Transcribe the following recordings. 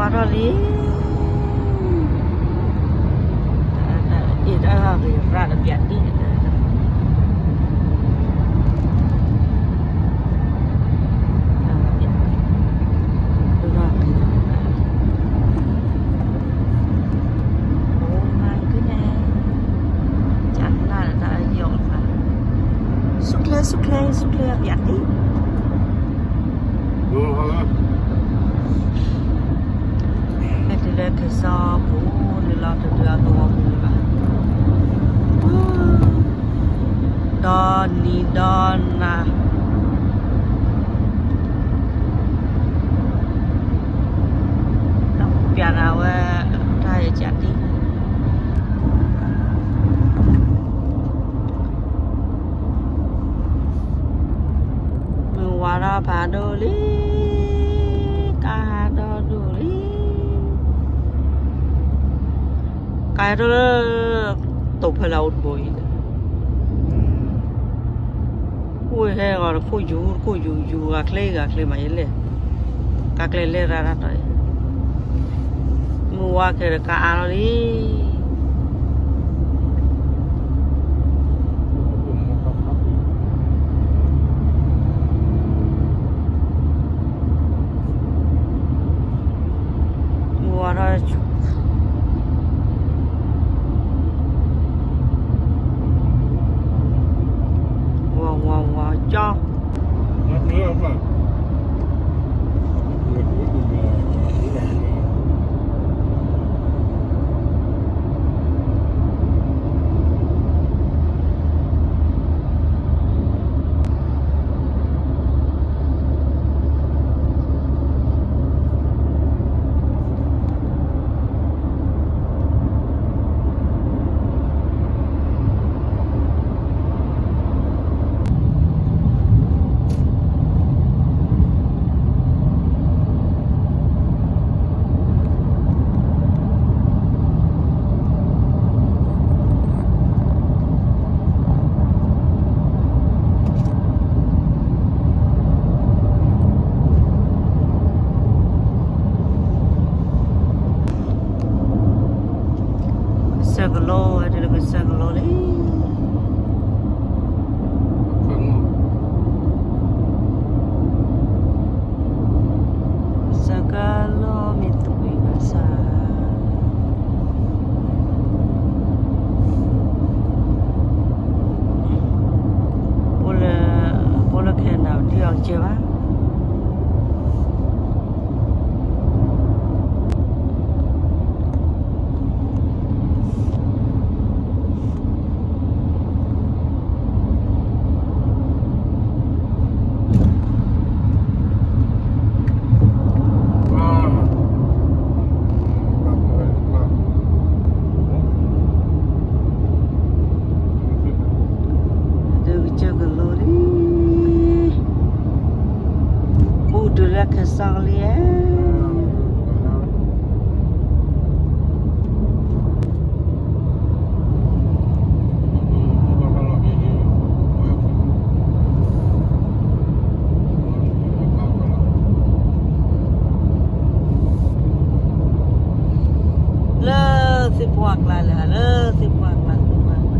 ထီၣ်လံ, အ့ၣ်တၢ်ဂ့ၤရၣ်တပျးတံၢ်န့ၣ်, ဆူၣ်ချ့ ဆူၣ်ချ့ ဆူၣ်ချ့အပျးတံၢ် ဟဲတုၤလၢကစီၤပူၤန့ၣ်လီၤ တဒုအသဝီပူၤန့ၣ်ဘၣ်, ဒီနံၤဒီနၤ ဒီးပျးနၤဝဲ တၢ်ယကးတံၢ် မုၢ်ဝါထီၣ်ဖးဒိၣ်လံ, ကါဟးထီၣ်ဒိၣ်လံ, ကါဟဲထီၣ်လၢ တိာ်ဖဲလၢအအိၣ်တဘိအံၤ, အိၣ်ဟဲဂီၤတခိၣ်ယူၤ တခိၣ်ယူၤ ယူၤဂၤချ့ဂၤချ့မးယဲလဲၣ်, ကါကျဲလဲၢ်ရၣ်တၢ်တီၤအံၤ, မုၢ်ဝါခဲဒီးကါအါထီၣ်လံ မုၢ်ဝါထီၣ်ဆူၣ်, ဝါဝါဝါကၠီ, ကစၢၢ်ကလိ ဟဲတုၤလၢကစၢၢ်ကလိလံ, ကစၢၢ်ကလိမ့ၢ်သူၣ်ဝံၤဘၣ်ဆၣ် ပအိၣ်လၢ ပအိၣ်လၢ Canada ပထံၣ်အီၤကစၢၢ်ဘၣ်. တုၤကစၢၢ်ကလိလံ, အိၣ်တုၤလၢကစီၣ်လံဧါ. လၢသ့ၣ်ပှၢ်ကျါ လဲၤဟးလၢသ့ၣ်ပှၢ်ကျါ သ့ၣ်ပှၢ်ကျါ ဒီပုၢ်ဒီဝ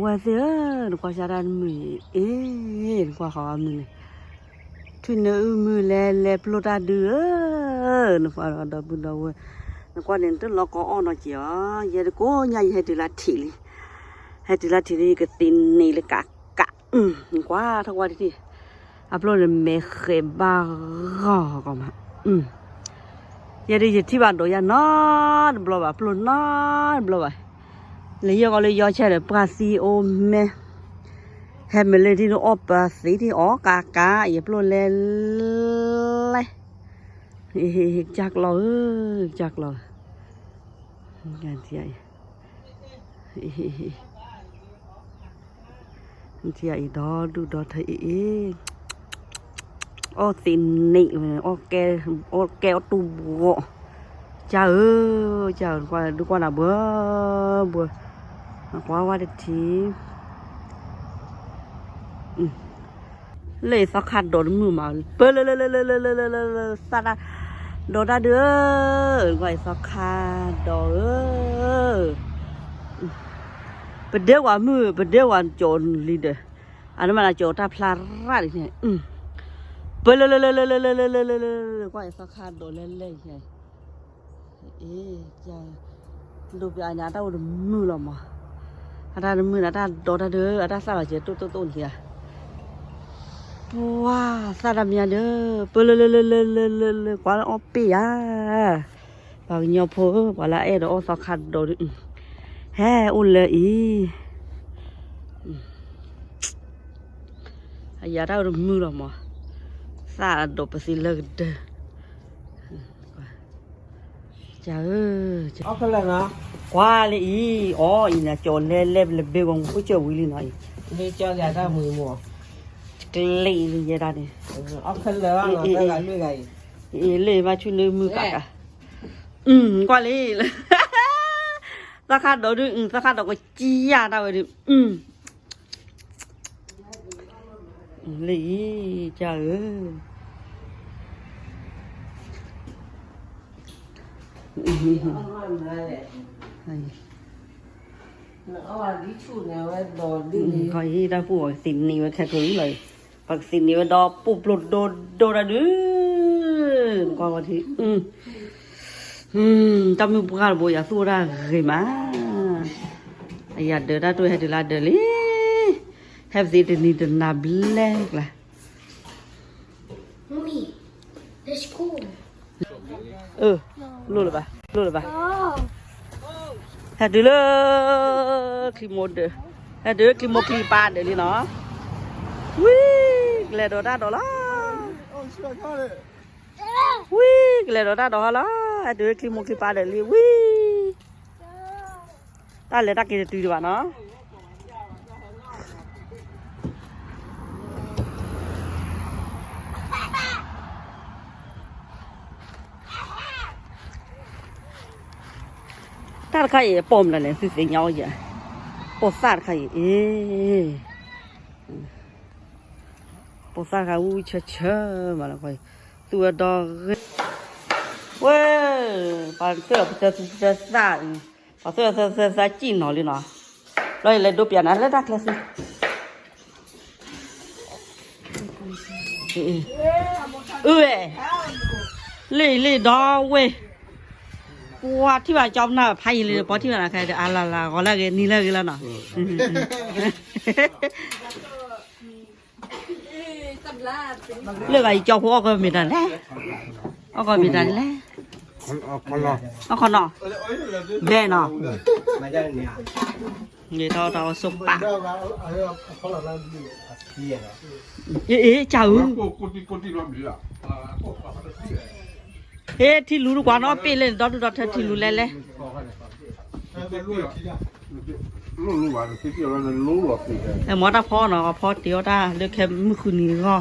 ဲၢ်သ့ၣ်ဧၢ, နကွၢ်စၢ်တၢ်တမုာ်အံၤ, အ့, နကွၢ်ဃီအမုာ်န့ၣ်, ထွံၣ်နၢအုၣ်မုာ်လဲၤလဲၤပျိတၢ်ဒုးဧၢ, နကွၢ်ဒီပုၢ်ဒီဝဲၢ်, နကွၢ်န့ၣ် နတလီၤကီအီၣ်နီတစဲးအီၤ, ယဲတကိးညါယဟဲတုၤလၢထံးလံ, ဟဲတုၤလၢထံးလံ ယကသ့န့ၢ်လၢကးကး, နကွၢ်ထီၣ်ကွၢ်တထံၣ်, အပျိၢ်န့ၣ်မဲာ်ဃဲၤဘၣ်ဂီၢ်ကီးမး, ယဲဒၣ်ယထံၣ်ဘၣ်ဒိးယၤနီတဘျီဘၣ် ပျိၢ်နီတဘျီဘၣ်, လၢယဂီၢ်လၢယီဆဲဒီး ပှၢ်သံအိၣ်မဲာ်, ဟဲမ့ၢ်လၢထံၣ်န့ၣ်အီၣ်ပၢသံထံၣ်အီၣ်ကးကး ယပျိၢ်လဲၤလဲၤ, ကစၢ်ကျီဧၢ, ကစၢ်ကျီဧၢ, ကစၢ် အံၤ, နထံၣ်အံၤဒီဒူၣ်ဒီထၢအံၤအံၤ, အီၣ်သ့န့ၣ်, အီၣ်ကဲအီၣ်တူၢ်ဘှီး, ကၢ်ဧၢ, ကၢ်ဧၢ, ဒုးကွၢ်နၤဘှီဘှီ, ကွၢ်ဝဲတထံၣ် လၢအံၤသီခါဒီးတမုာ်မး, ပၢလၢလၢလၢလၢလၢလၢလၢလၢ သၣ်တၢ်ဒီးတၢ်ဒုးဧၢ, ကွၢ်အံၤသီခါဒီးဧၢ, ပဒဲဝဲမုၢ် ပဒဲဝဲကၠီၤလံဒီး, အတမ့ၢ်လၢကၠီၤတၢ်ဖျါရၣ်ဒ်န့ၣ်, ပၢလၢလၢလၢလၢလၢလၢလၢလၢလၢလၢ ကွၢ်အံၤသီခါဒီးလဲၣ်လဲၣ်ယဲ အ့ ဒိးပျးအညါ အတၢ်အိၣ်တမုာ်လီၤမး, အတၢ်တမုာ်န့ၣ် အတၢ်ဒီးတၢ်ဒုး အတၢ်သၣ်လီၤကဲတိၢ်တိၢ်တိၢ်န့ၣ်ဧါ, ပှၤသၣ်တၢ်မံၤဒီး ပၢလၢလၢလၢလၢလၢလၢလၢ ကွၢ်လၢအီၣ်ပ့ၢ်ဧါ, ပှၤကညီဖိဧၢ ပှၤလၢအအဲၣ်ဒိးအီၣ်သီခါဒီးဒုး ဟဲအိၣ်လၢအံၤ အယၤတၢ်အိၣ်တမုာ်လီၤမး, သၣ်အဒိးပသံလၢကဒၢး, ကၢ်ဧၢ, ကွၢ်လၢအံၤ အီၤအံၤန့ၣ် ကၠီၤလဲလဲၣ်လၢဘ့ၣ်ဝဲမူခိၣ်စၢၤဝံၤလံနီၤအံၤ, ကလံၣ်လံယဲဒၣ်န့ၣ်, အ့ၣ် လၢအံၤဘၣ်ဆူၣ်န့ၣ်မုၢ်ကးကး, ကွၢ်လံ သီခါဒီးဒုး သီခါဒီးကစံယၢ်တၢ်ဝဲဒုး လၢအံၤ ကၢ်ဧၢ, ခီအံၤတၢ်ပူၤအီၤသ့န့ၢ်ဝဲခဲကနံၣ်လီၤ, ပှၤကသ့န့ၢ်ဝဲဒီးပူၤပျိဒိဒိတၢ်ဒုး, ကွၢ်ဝဲထံ တၢ်မုၢ်ပှၢ်တဘိ ယၤသူၣ်ဝဲဒၣ်ဂ့ၤမး, အယၤဒၢးတၢ်တိၢ်ဟဲတုၤလၢဒၢးလံ, ဟဲပသ့တနံၤတနၤဘျဲၣ်ကျါ လိၣ်လၢၤဘၣ်, လိၣ်လၢၤဘၣ်, ဟဲတုၤလၢ ချံမိၢ်ဒၢး, ဟဲတုၤလၢချံမိၢ်ချံပၢ်ဒၢးလံနီၤ, ဝံ, ကလဲၤဒီးတၢ်ဒီးလီၤ, ဝံ, ကလဲၤဒီးတၢ်ဒီးဟီလီၤ, ဟဲတုၤလၢချံမိၢ်ချံပၢ်ဒၢးလံ ဝံ, တၢ်လဲၤတၢ်က့ၤတတုၤဒံးဘၣ်နီၤ တၢ်တခါအံၤ ပိာ်မနုၤလဲၣ် သုသ့ၣ်ညါအီၤယဲ, ပိာ်သၣ်တခါအံၤ, အ့, ပိာ်သၣ်တခါဝံၣ်ဝံၣ်ဆၢဆၢမးလီၤ, သူဝဲဒီဂ့ၤ, ဝဲ, ပှၤသၢပသၢသၢသၣ်, ပှၤသၢသၢသၢသၣ်စံၣ်နီၤလံနီၤ, ဘျီယလဲၤဒိပျးနၤလၢတၢ်ချၢဆူ အၢ, လၢအံၤလၢဒီဝဲၢ်, ပှၤထံၣ်ဘၣ်ကၠီပနၢ်ဖးယံာ်လံ ပှၤထံၣ်ဘၣ်နၤခဲအံၤဒီး အလၢ်လၢ် ဂီၤလၢအဂ့ၤ နံၤလၢအဂ့ၤလီၤနီၤ, လၢဂၤအံၤကၠီဖိအီၣ်ကီၢ်မ့ၢ်တၢ်လဲၣ်, အီၣ်ကီၢ်မ့ၢ်တၢ်လဲၣ်, အီၣ်ခီနီၤ, ဘဲနီၤ, ဂ့ၤထီၣ်တၢ်အီၣ်ဆိပာ်, အ့ၣ် အ့ၣ် ကၢ်ဧၢ ဟ့ၣ်ထံလူတကွၢ်နီၤ ပ့ၢ်လၢနဒီဒူၣ်ဒီထၢထံလူလဲလဲ, မ့ၢ်တၢ်ဖီနီၤ အဖီတ့ၢ်အီၣ်တၢ်လၢခဲ မုၢ်ဃုနံၤအဂီၢ်,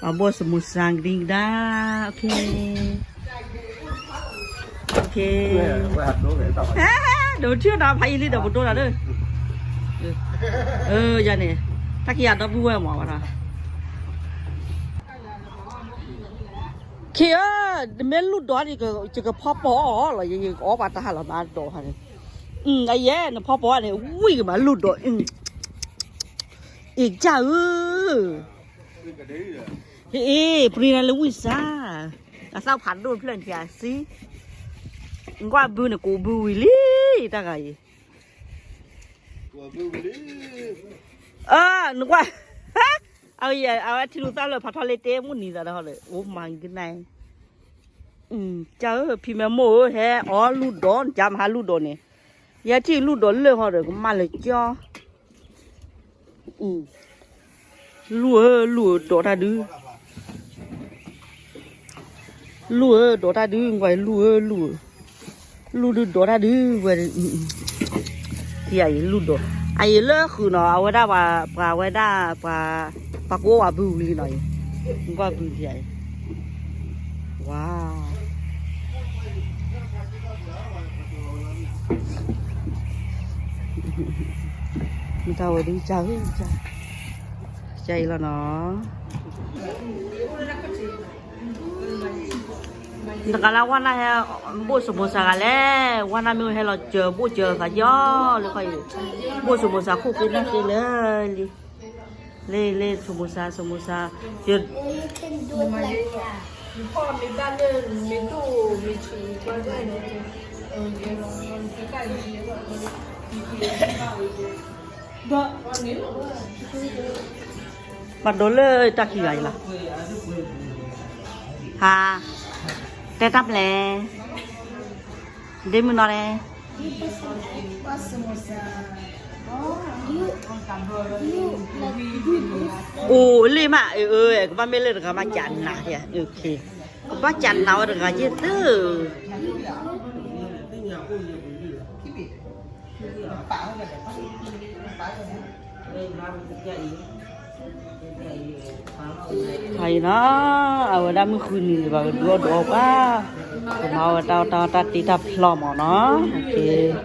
ပှၤဘိၣ်စမူစါကဒံကဒါ, ဒိးထံၣ်ဒီးဖးယံာ်လံဒီး ပဒိတၢ်ဒီး, ယၤန့ၣ်, တၢ်ခံဂၤဒီပုၢ်ဝဲၢ်မၤဝဲဒၣ် ခ့ဧၢ, နမ့ၢ်လူၢ်ဒီးန့ၣ် ယကဖီပိာ်အီၤလီၤ, ယကအီၣ်ပှၤတၢ်ဟးလီၤမးဒီး, အယဲၢ် နဖီပိာ်န့ၣ် ဝံၣ်ကမၤလူၢ်ဒီး, အ့ၣ်ကၢ်ဧၢ, အ့ၣ် ပရံနၤလၢဝံၣ်စၢ်, အသၣ်ဖးဒိၣ်တဖျၢၣ်နထံၣ်အစံ, နကွၢ်ဘုန့ၣ် ကိးဘုဝံၤလံ, တၢ်ဂၤအံၤ အၢ နကွၢ်, အဝဲထံလူၤသၣ်လၢဖးထီလ့တဲ မုၢ်နံၤသးဒီးဟီလၢ Oh my goodness, ကၢ်ဧၢ ဖံမဲမိၢ်ဧၢ ဟဲအီၣ်လူၢ်ဒီး နကၢ်မဟါလူၢ်ဒီးန့ၣ်, ယဲထံၣ်လူၢ်ဒီးလၢာ်ဟီဒီး ကမၣ်လၢကၠီ လူၢ်ဧၢ လူၢ်ဧၢ ဒိးတၢ်ဒုး, လူၢ်ဧၢ ဒိးတၢ်ဒုး ကွၢ် လူၢ်ဧၢ လူၢ်ဧၢ, လူၢ်ဒုးဒိးတၢ်ဒုးဝဲ, ထံအံၤလူၢ်ဒိၣ်, အအံၤလၢဃုာ်နီၤ, အဝဲဒၣ်ပှၤ ပှၤဝဲဒၣ် ပှၤ ပှၤကအိၣ်ဝဲဘုဂလံနီၤအံၤ, ကွၢ်ဘုထံအံၤ, ဝါ, မ့ၢ်တၢ်ဝဲဒ်ကၢ်, ကၢ်အံၤလီၤနီၤ. တဂၤလၢဝါနၢ်ဟဲ ဘိၣ်စမူစၤဂၤလဲၣ်, ဝါနၢ်မ့ၢ်ဟဲလီၤစၢၤဘိၣ်စၢၤသးယီၤ လၢခီအံၤ, ဘိၣ်စမူစၤခိၣ်ဃ့နၢ်ဃ့လၢလံ, လ့လ့ စမူစၤ စမူစၤ, ယ ပှၤဒိးလၢတၢ်ခံဂၤအံၤလီၤ, ဟါ, တဲတၢ်ပျဲ, ဒ့မုၢ်နီၤလဲၣ်, အိၣ်လ့ၣ်မး, အၢ ကဘၣ်မ့ၢ်လၢတဂၤဘၣ်ကးနၤ, ကဘၣ်ကးနၤဝဲတဂၤယ့ၢ်သု ဖးအံၤနီၤ, အဝဲဒၣ်မုၢ်ဃုနံၤလံဘၣ် ကဒုးအီၣ်ဒုးအီပှၤ, ကမၤဝဲတၢ်အီၣ်တၢ်အီတၢ်တ့တၢ်ဖျီမးနီၤ, ကဲ